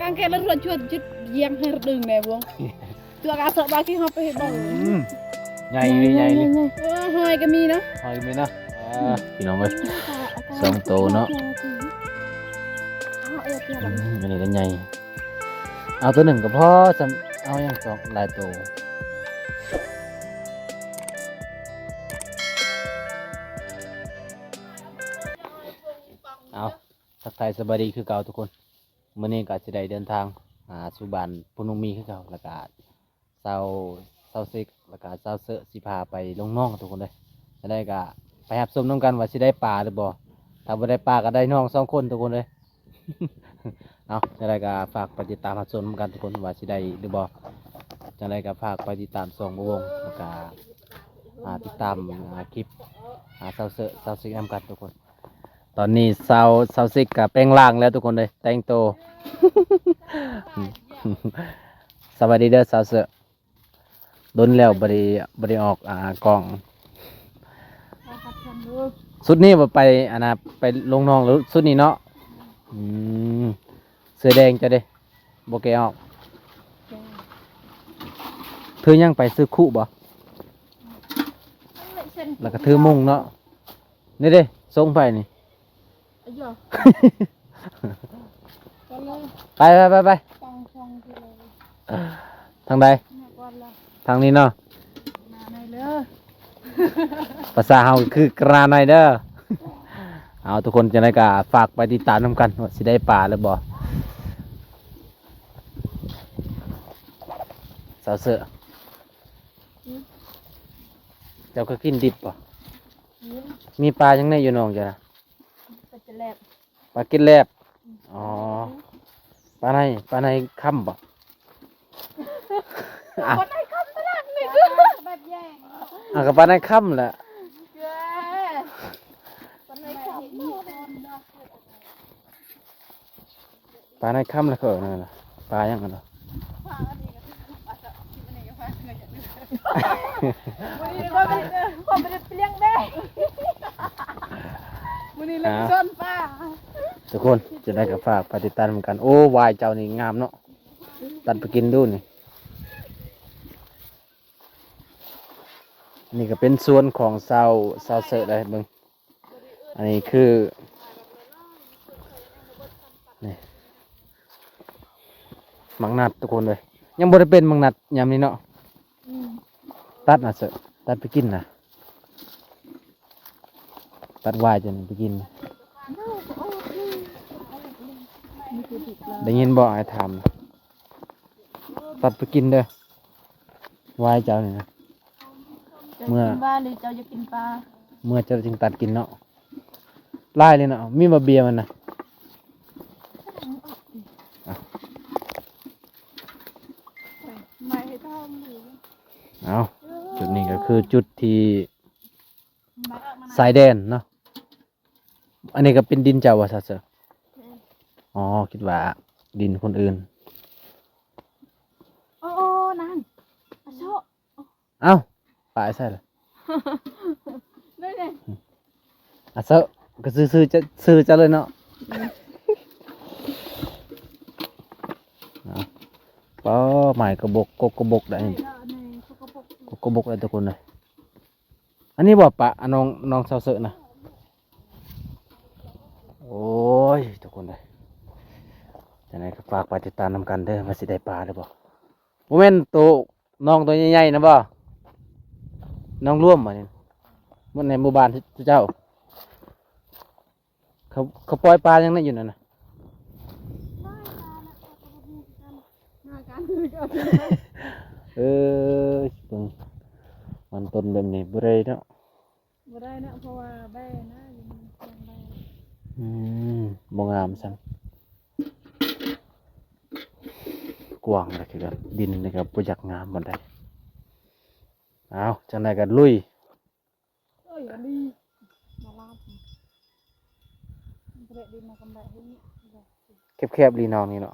ກາງແກນລະທວດຊວນຈຸດຢຽງໃຫ້ລະດຶງແດ່ວົງ. ຕົວກາເຊາະບາທີ່ເຮົາໄປເບິ່ງ. ອືມ ໃຫຍ່ເລີຍ ໃຫຍ່ເລີຍ. ໂອ້ ຫອຍກໍມີເນາະ ຫອຍກໍມີເນາະ. ອ່າ ພີ່ນ້ອງເອີຍ ສອງໂຕເນາະ. ອືມ ອັນນີ້ກໍໃຫຍ່. ເອົາໂຕໜຶ່ງກໍພໍ ຊ່ຳເອົາຫຍັງສອງຫຼາຍໂຕ. ເອົາ ທັກທາຍສະບາຍດີຄືເກົ່າທຸກຄົນ. ມື້ນີ້ກໍຊິໄດ້ເດີນທາງຫາສູ່ບ້ານໂພນົງມີຄືເກົ່າ ແລ້ວກໍຊາວ ຊາວເຊັກ ແລ້ວກໍຊາວເຊີຊິພາໄປລົງໜອງທຸກຄົນເດີ. ຈັ່ງໃດກໍໄປຮັບຊົມນຳກັນວ່າຊິໄດ້ປາຫຼືບໍ່. ຖ້າບໍ່ໄດ້ປາກໍໄດ້ນ້ອງສອງຄົນທຸກຄົນເດີ. ເອົາ ຈັ່ງໃດກໍຝາກໄປຕິດຕາມຮັບຊົມນຳກັນທຸກຄົນວ່າຊິໄດ້ຫຼືບໍ່. ຈັ່ງໃດກໍຝາກໄປຕິດຕາມຊ່ອງບ່າວວົງ ແລ້ວກໍ ອ່າ ຕິດຕາມ ອ່າ ຄລິບ ອ່າ ຊາວເຊີ ຊາວເຊັກນຳກັນທຸກຄົນ. ຕອນນີ້ຊາວ ຊາວເຊັກກະແປງຮ່າງແລ້ວທຸກຄົນເອີຍ ແຕ່ງໂຕ. ສະບາຍດີເດີຊາວເຊີ ດົນແລ້ວບໍ່ໄດ້ ບໍ່ໄດ້ອອກ ອ່າ ກ້ອງ. ຊຸດນີ້ບໍ່ໄປ ອັນນ່າ ໄປລົງໜອງ ຊຸດນີ້ເນາະ. ອືມ ເສື້ອແດງເຈົ້າເດ້ ບໍ່ແກະອອກ. ຖືຫຍັງໄປ ຊື້ຄຸບໍ່? ແລ້ວກໍຖືມຸ້ງເນາະ. ນີ້ເດ້ ສົ່ງໄປນີ້. ໄປ ໄປ ໄປ ໄປ. ທາງໃດ? ທາງນີ້ເນາະ. ພາສາເຮົາຄືກະລາໃນເດີ. ເອົາ ທຸກຄົນ ຈັ່ງໃດກໍຝາກໄປຕິດຕາມນຳກັນວ່າຊິໄດ້ປາຫຼືບໍ່. ສາວເຊີ ເຈົ້າກໍກິນດິບບໍ່? ມີປາຫຍັງແດ່ຢູ່ໜອງເຈົ້ານະ? ປາກິດແລບ. ປາກິດແລບ. ອໍ ປາໄນ ປາໄນຄຳບໍ່? ອ້າວ ປາໄນຄຳຕະຫຼາດນີ້ຄື ອ້າວ ກໍປາໄນຄຳແຫຼະ. ປາໄນຄຳ ປາໄນຄຳລະເຂົາເອີ້ນນັ້ນນະ ປາຫຍັງຫັ້ນນະ? ມື້ນີ້ເຮົາໄປຊົນປາ ທຸກຄົນ. ຈັ່ງໃດກໍຝາກໄປຕິດຕາມນຳກັນ. ໂອ້ ຫວາຍເຈົ້ານີ້ງາມເນາະ ຕັດໄປກິນດູນີ້. ນີ້ກໍເປັນສວນຂອງຊາວ ຊາວເສີດເດ້ ເບິ່ງ. ອັນນີ້ຄື ນີ້ ໝາກນັດທຸກຄົນເອີຍ. ຍັງບໍ່ໄດ້ເປັນໝາກນັດຍາມນີ້ເນາະ. ອືມ ຕັດນະເສີດ ຕັດໄປກິນນະ. ຕັດຫວາຍຈະໄປກິນ. ໄດ້ຍິນບໍ່ ອ້າຍຖາມ? ຕັດໄປກິນເດີ ຫວາຍເຈົ້ານີ້ນະ. ເມື່ອ ເຈົ້າກິນຫວາຍຫຼືເຈົ້າຢາກກິນປາ? ເມື່ອເຈົ້າຈຶ່ງຕັດກິນເນາະ. ຫຼາຍເລີຍເນາະ. ມີບໍ່ເບຍມັນນະ? ເອົາ ຈຸດນີ້ກໍຄືຈຸດທີ່ຊາຍແດນເນາະ. ອັນນີ້ກໍເປັນດິນເຈົ້າບໍ່ ຊາວເສີດ? ແມ່ນ. ອໍ ຄິດວ່າດິນຄົນອື່ນ. ໂອ້ ນັ້ນ ອາໂຊ. ເອົ້າ ປາໄປໃສລະ? ອາໂຊ ກໍຊື່ ຊື່ ຊື່ເຈົ້າເລີຍເນາະ. ເອົ້າ ປາ ໄມ້ກະບົກ ກົກກະບົກໄດ້ ກົກກະບົກໄດ້ທຸກຄົນເອີຍ. ອັນນີ້ບໍ່ປະ ອັນນ້ອງ ນ້ອງຊາວເສີດນະ? ໂອ້ຍ ທຸກຄົນເອີຍ ຈັ່ງໃດກໍຝາກໄປຕິດຕາມນຳກັນເດີ ວ່າຊິໄດ້ປາຫຼືບໍ່. ບໍ່ແມ່ນໂຕ ນ້ອງໂຕໃຫຍ່ໆນະບໍ່? ນ້ອງລວມບໍ່ນີ້ ໝົດໃນໝູ່ບ້ານເຈົ້າ. ເຂົາ ເຂົາປ່ອຍປາຫຍັງນະຢູ່ນັ້ນນະ? ເອີ ເບິ່ງ ມັນຕົ້ນແບບນີ້ບໍ່ໄດ້ເນາະ. ບໍ່ໄດ້ເນາະ ເພາະວ່າໃບນະ ຢູ່ນີ້ແຂງໃບ. ອືມ ບໍ່ງາມຊ້ຳ. ກວ້າງເລີຍຄືກັນ ດິນນີ້ກໍບໍ່ຢາກງາມປານໃດ. ເອົາ ຈັ່ງໃດກໍລຸຍ. ແຄບໆ ລີນ້ອງນີ້ເນາະ.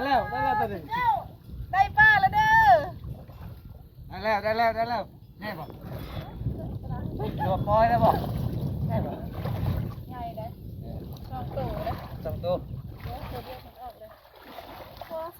ແລ້ວ ໄດ້ແລ້ວ ໄດ້ແລ້ວໂຕນີ້ ເຈົ້າ ໄດ້ປາແລ້ວເດີ ໄດ້ແລ້ວ ໄດ້ແລ້ວ ໄດ້ແລ້ວ ແນ່ບໍ່? ຕົວປ່ອຍແລ້ວບໍ່? ໄດ້ບໍ່?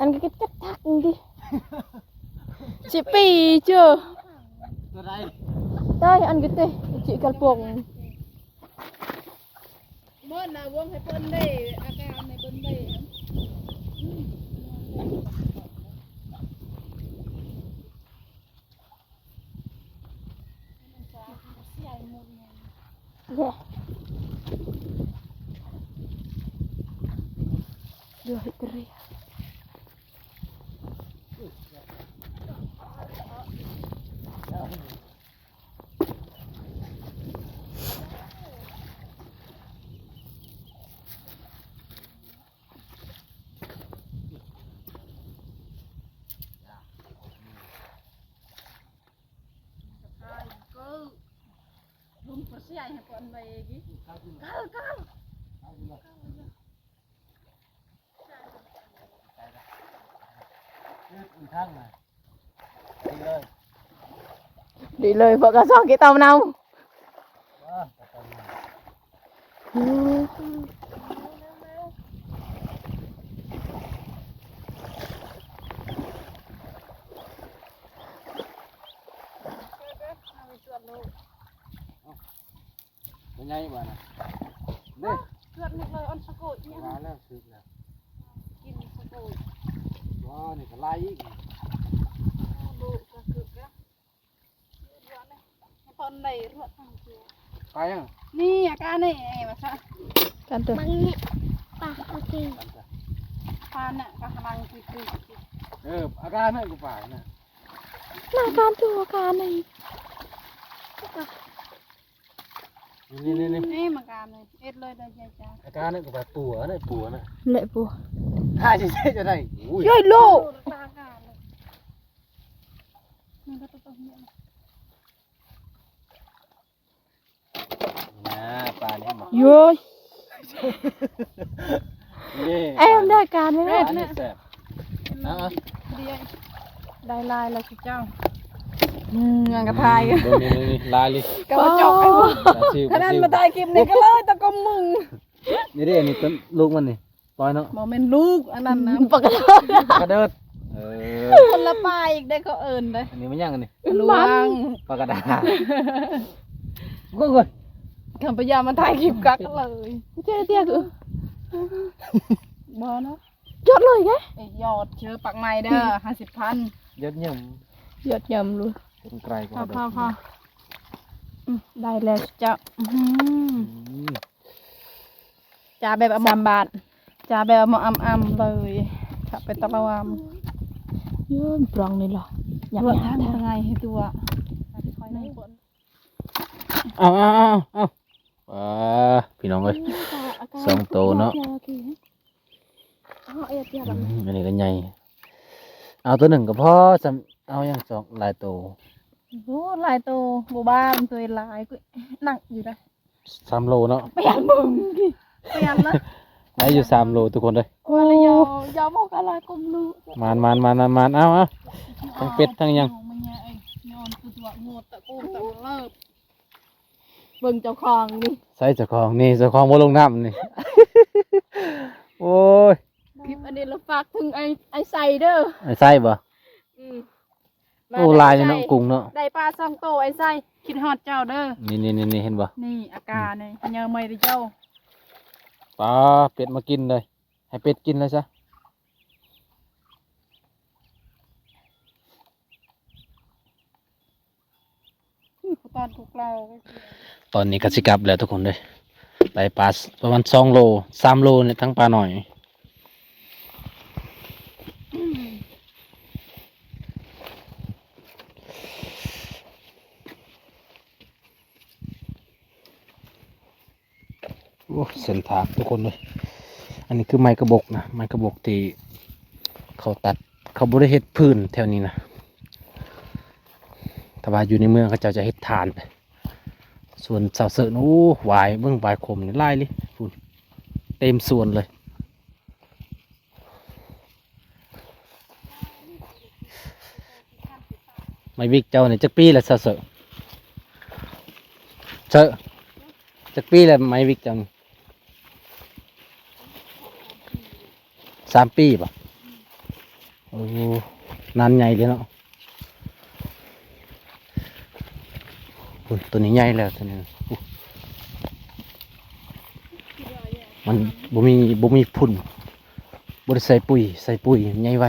ອັນກະເກັດກັດທັກນີ້ຕິ ຊິປີເຈີ ຕົວໃດ ຕາຍ ອັນກະເຕະ ຊິກັນປົງ ໝໍນນະ ວງໃຫ້ເພິ່ນໄດ້ ອາການໃຫ້ເພິ່ນໄດ້ ດີເລີຍ ພວກກະຊອກກິນຕຳນຳ. ຕົວໃຫຍ່ບໍ່ນະ ເດ້ ເກືອບນີ້ເລີຍ ອັນສະໂກດນີ້ ວ່າແລ້ວຖືກແລ້ວ ກິນສະໂກດ ບໍ່ ນີ້ກະຫຼາຍອີກ ລູກກະຄືກະ ໃຫ້ປອນໄດ້ລວດທັງຕົວ ປາຫຍັງ ນີ້ອາການນີ້ ເອີ ວ່າຊະ ກັນຕົວ ມັນນີ້ ປາ ໂອເຄ ປານະກະກຳລັງກິນ ເອີ ອາການນັ້ນກະປານະ ອາການຕົວ ອາການນີ້ ນີ້ໆໆ ນີ້ມາການເຮັດເລີຍເດີຍາຍຈາ ອາການນັ້ນກະປາປົວນະ ປົວນະ ແລະປົວ ຖ້າຊິເຮັດຈັ່ງໃດ ໂອ້ຍ ໂອ້ຍໂລ ນະ ປານີ້ ໂອ້ຍ ເອີ ໄດ້ການແລ້ວ ປານີ້ແຊບ ເອົາ ໄດ້ຫຼາຍແລ້ວຊິເຈົ້າ ອືມ ຍັງກະຖ່າຍ ເບິ່ງນີ້ໆ ຫຼາຍເລີຍ ກະວ່າຈອກ ຂະໜາດມາຖ່າຍຄລິບນີ້ກະເລີຍຕະກົມມຶງ ນີ້ເດ້ ນີ້ຕົ້ນລູກມັນນີ້ ປອຍເນາະ ບໍ່ແມ່ນລູກອັນນັ້ນນະ ປາກະເດີດ ປາກະເດີດ ເອີ ຄົນລະປາອີກເດ້ ເຂົາເອີ້ນເດ້ ອັນນີ້ມັນຫຍັງອັນນີ້ ລວງ ປາກະດາ ໂອ້ຍ ຄຳພະຍາມາຖ່າຍຄລິບກັກເລີຍ ເຈ້ເຕ້ຍ ບໍ່ເນາະ ຢອດເລີຍເດ້ ຢອດເຊີປາກໃໝ່ເດີ ຫ້າສິບພັນ ຢອດຫຍ້ຳ ຢອດຫຍ້ຳລູກ ຄົນໄກກວ່າ ພາ ພາ ອືມ ໄດ້ແລ້ວເຈົ້າ ອື ຈ່າແບບອຳ ສາມບາດ ຈ່າແບບອຳໆເລີຍ ຖ້າໄປຕະລະວາມ ເຢີ້ນປຣອງນີ້ລະ ຢາກ ລວດທັງ ທາງໃນໃຫ້ຕົວ ເອົາໆໆໆ ເອົາ ອ່າ ພີ່ນ້ອງເອີຍ ສອງໂຕເນາະ ອືມ ອັນນີ້ກະໃຫຍ່ ເອົາໂຕໜຶ່ງກະພໍ ຊ່ຳ ເອົາຫຍັງສອງ ຫຼາຍໂຕ ໂອ້ ຫຼາຍໂຕ ບໍ່ບ້າ ມັນໂຕຫຼາຍ ໜັກຢູ່ເດ້ ສາມໂລເນາະ ປຽນເບິ່ງ ປຽນລະ ໄດ້ຢູ່ສາມໂລທຸກຄົນເດີ ໂອ້ ມານໆໆໆ ເອົາໆ ທັງເປັດທັງຫຍັງ ເບິ່ງເຈົ້າຂອງນີ້ ໃສເຈົ້າຂອງນີ້ ເຈົ້າຂອງບໍ່ລົງນ້ຳນີ້ ໂອ້ຍ ຄລິບອັນນີ້ລະຝາກເຖິງໄອ້ ໄອ້ໄຊເດີ ໄອ້ໄຊບໍ່ ອືມ ໂອ້ ຫຼາຍເນາະ ກຸ້ງເນາະ ໄດ້ປາສອງໂຕ ໄອ້ໄຊ ຄິດຮອດເຈົ້າເດີ ນີ້ໆໆ ເຫັນບໍ່ ນີ້ອາການນີ້ ເຫຍື່ອໃໝ່ເດີເຈົ້າ ປາ ເປັດມາກິນເລີຍ ໃຫ້ເປັດກິນເລີຍຊະ ຄືຕອນພວກເຮົາ ຕອນນີ້ກະຊິກັບແລ້ວທຸກຄົນເດີ ໄດ້ປາປະມານສອງໂລ ສາມໂລນີ້ ທັງປານ້ອຍ ໂອ້ ເສັ້ນທາງທຸກຄົນເອີຍ ອັນນີ້ຄືໄມ້ກະບົກນະ ໄມ້ກະບົກທີ່ເຂົາຕັດ ເຂົາບໍ່ໄດ້ເຮັດພື້ນແຖວນີ້ນະ ຖ້າວ່າຢູ່ໃນເມືອງເຂົາເຈົ້າຈະເຮັດຖ່ານ ສວນຊາວເສີນ ໂອ້ ຫວາຍ ເບິ່ງຫວາຍຂົມນີ້ຫຼາຍເລີຍ ພຸ້ນ ເຕັມສວນເລີຍ ໄມ້ວິກເຈົ້ານີ້ຈັກປີລະຊາວເສີນ ເສີນ? ຈັກປີແລ້ວໄມ້ວິກເຈົ້ານີ້? ສາມປີບໍ່? ໂອ້ ນານໃຫຍ່ເດ້ເນາະ. ໂອ້ຍ ໂຕນີ້ໃຫຍ່ແລ້ວ ໂຕນີ້ ໂອ້ ມັນບໍ່ມີ ບໍ່ມີຝຸ່ນ ບໍ່ໄດ້ໃສ່ປຸ໋ຍ ໃສ່ປຸ໋ຍໃຫຍ່ໄວ.